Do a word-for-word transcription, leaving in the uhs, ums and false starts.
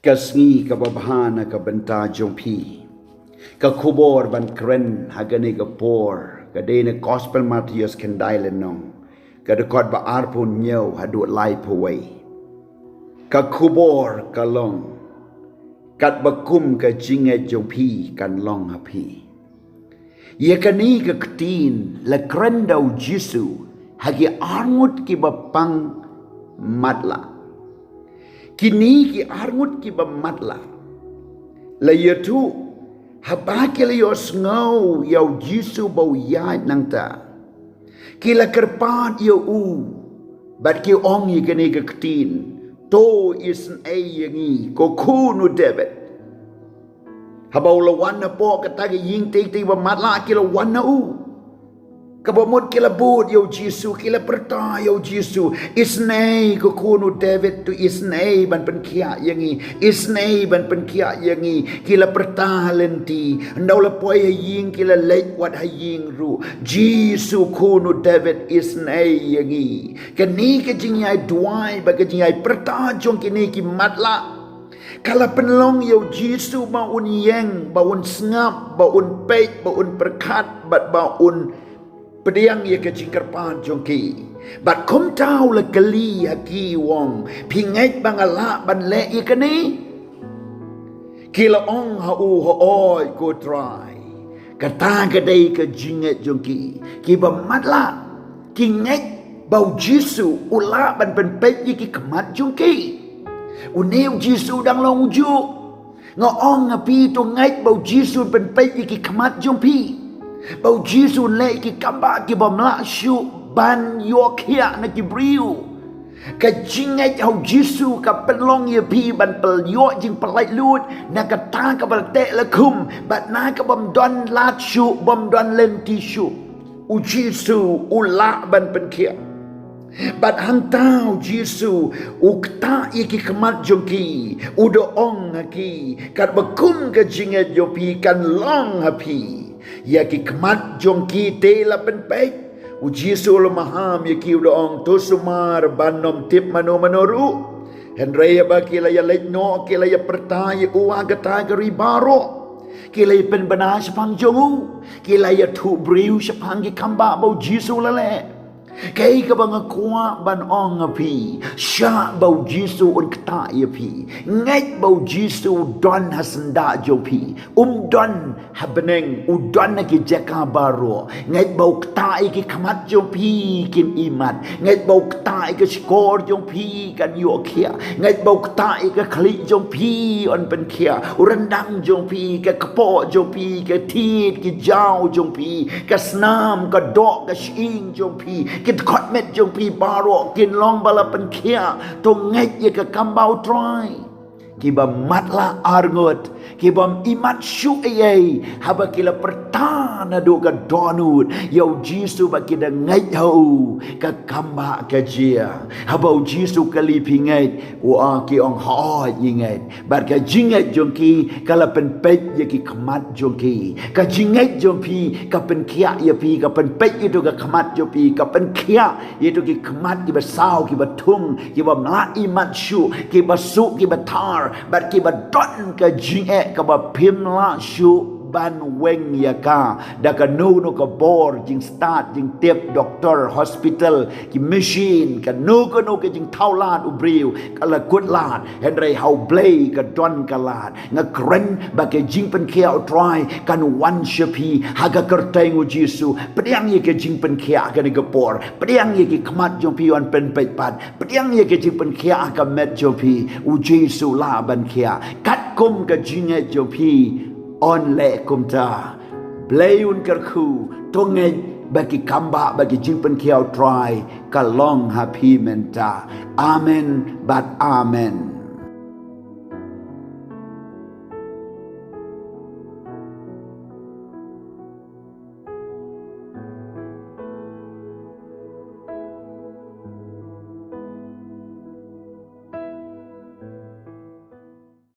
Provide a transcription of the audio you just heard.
Ka sngi kaba bha na ka bynta jong phi. Ka khubor ban kren ha kane ka por ka dei na Gospel Mathaios khyndai lynnong, ka dkhot ba arphew hynñiew haduh laiphew wei. Ka khubor ka long, katba kum ka jingngeit jong phi kan long ha phi. Ïa kane ka ktien la kren da u Jisu ha ki arngut kiba pang matlah. Kine ki arngut kiba matlah la ïathuh haba ki la ïohsngew ïa u Jisu ba u ïaid nangta. Ki la kyrpad ïa u bad ki ong ïa kane ka ktien, "To isynei ïa ngi, ko khun u David." Haba u la wan hapoh kata ka ïing tieng tieng ba matlah, ki la wan na u. Kaba mut ki la bud ïa u Jisu, ki la pyrta ïa u Jisu, "Isynei ko khun u David, to isynei ban pynkhiah ïa ngi, isynei ban pynkhiah ïa ngi." Ki la pyrta lynti, ynda u la poi ha ïing ki la leit wat ha ïing ruh, "Jisu khun u David, isynei ïa ngi." Kane ka jingïai duwai bad ka jingïai pyrta jong kine ki matlah ka la pynlong ïa u Jisu ba un ïeng, ba un sngap, ba un peit, ba un pyrkhat bad ba un pdiang ïa ka jingkyrpad jong ki. Bad kumta u la kylli ha ki u ong, "Phi ngeit ba nga lah ban leh ïa kane?" Ki la ong ha u, "Hooid ko Trai." Kata ka dei ka jingngeit jong ki. Kiba matlah ki ngeit ba u Jisu u lah ban pynpeit ïa ki khmat jong ki. Une u Jisu dang long ujuh. Nga ong ha phi, to ngeit ba u Jisu un pynpeit ïa ki khmat jong phi, ba u Jisu un leh ïa ki kambah ki bym lah shuh ban ïoh khiah na ki briew. Ka jingngeit ha u Jisu ka pynlong ïa phi ban pynïoh jingpynlait luid na kata kaba la teh la khum bad na ka bym don lad shuh, bym don lynti shuh. U Jisu u lah ban pynkhiah. Bad hangta u Jisu u ktah ïa ki khmat jong ki, u da ong ha ki, "Katba kum ka jingngeit jong phi kan long ha phi." Ïa ki khmat jong ki te la pynpeit. U Jisu u la maham ïa ki, u da ong, "To sumar ban ym tip mano mano ruh." Hynrei haba ki la ïaleit noh ki la ïapyrta ïa u ha kata ka ri baroh. Ki la ïapynbna shaphang jong u. Ki la ïathuh briew shaphang ki kambah ba u Jisu u la leh. Kaei kaba nga kwah ban ong ha phi, shah ba u Jisu un ktah ïa phi. Ngeit ba u Jisu u don ha syndah jong phi. Um don ha bneng, u don ha ki jaka baroh. Ngeit ba u ktah ïa ki khmat jong phi kin imat. Ngeit ba u ktah ïa ka shkor jong phi kan ïoh khiah. Ngeit ba u ktah ïa ka khlieh jong phi yn pynkhiah. U ryndang jong phi, ka kpoh jong phi, ka thied, ki jaw jong phi, ka snam, ka doh, ka shyieng jong phi, ki dkhot met jong phi baroh kin long ba la pynkhiah. To ngeit ïa ka kam ba u Trai. Kiba matlah arngut, ki bym imat shuh ei ei, haba ki la pyrta naduh ka dohnud ïa u Jisu ba ki da ngeit ha u, ka kambah ka jia. Haba u Jisu kylli, "Phi ngeit?" U ong, ki ong, "Hooid ngi ngeit." Bad ka jingngeit jong ki ka la pynpeit ïa ki khmat jong ki. Ka jingngeit jong phi ka pynkhiah ïa phi, ka pynpeit ïa tu ka khmat jong phi, ka pynkhiah ïa tu ki khmat kiba saw, kiba thung, kiba mlak imat shuh, kiba suk, kiba thar, bad kiba don ka jingeh kaba phim lah shuh ban weng ïa ka. Da kano kano ka bor, jingstad, jingtip, doktor, hospital, ki machine, kano kano ka jingthaw lad u briew ka la kut lad. Hynrei ha u Blei ka don ka lad. Nga kren ba ka jingpynkhiah u Trai kan wan sha phi ha ka kyrteng u Jisu. Pdiang ïa ka jingpynkhiah kane ka por. Pdiang ïa ki khmat jong phi yn pynpeit pat. Pdiang ïa ka jingpynkhiah ha ka met jong phi. U Jisu lah ban khiah. Katkum ka jingngeit jong phi yn leh kumta. Blei un kyrkhu. To ngeit ba ki kambah, ba ki jingpynkhiah u Trai ka long ha phi mynta. Amen bad amen.